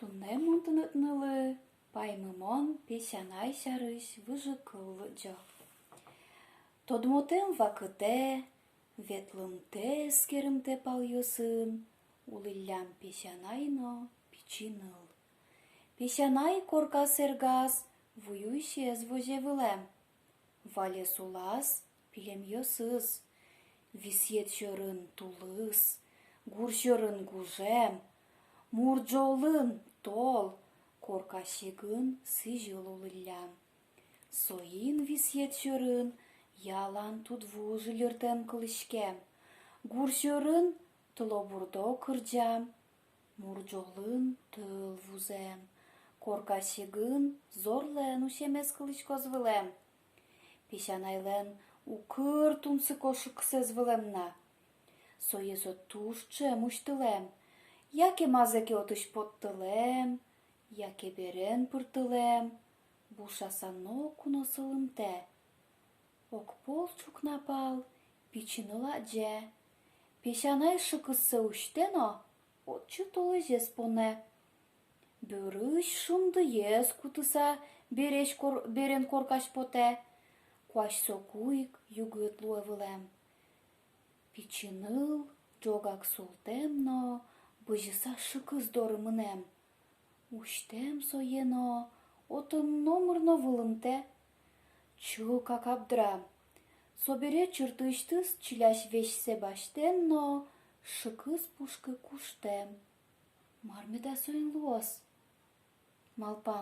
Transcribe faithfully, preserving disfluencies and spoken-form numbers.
Туннэ мон тыныд, нылы, паймымон песянай сярысь выжыкыл лыдӟо. Тодмотэм вакытэ, ветлымтэ-эскерымтэ палъёсын улӥллям песянай но пичи ныл. Песянай корка сэргаз вуюисез возе вылэм. Валес улаз пилемъёсыз. Висъет сьӧрын тулыс, гур сьӧрын гужем, мур ӝолын тол, корка сигын сӥзьыл улӥллям. Соин висъет сьӧрын ялан тудву жильыртэм кылӥськем, гур сьӧрын тылобурдо кырӟам, мур ӝолын тӧл вузэм, корка сигын зорлэн усемез кылӥськоз вылэм. Песянайлэн укыр тунсыко шыкысэз вылэм на. Сое со туж ӵем усьтылэм. Яке мазэ ке отысь поттылэм, яке берен пыртылэм, бушаса ноку но сылымтэ. Огпол ӵукна пал пичи ныл адӟе: песянай шыкыссэ усьтэ но отчы толэзез понэ. Бӧрысь шундыез кутыса бересь кор-, берен коркась потэ. Куазь соку ик югыт луэ вылэм. Пичи ныл ӝогак султэм но бызьыса шыкыс доры мынэм. Усьтэм сое но, отын номыр но вылымтэ. Чылкак абдрам. Собере чыртыысьтыз чилясь весьсэ басьтэм но шыкыс пушкы куштэм. Мар меда соин луоз? Малпам: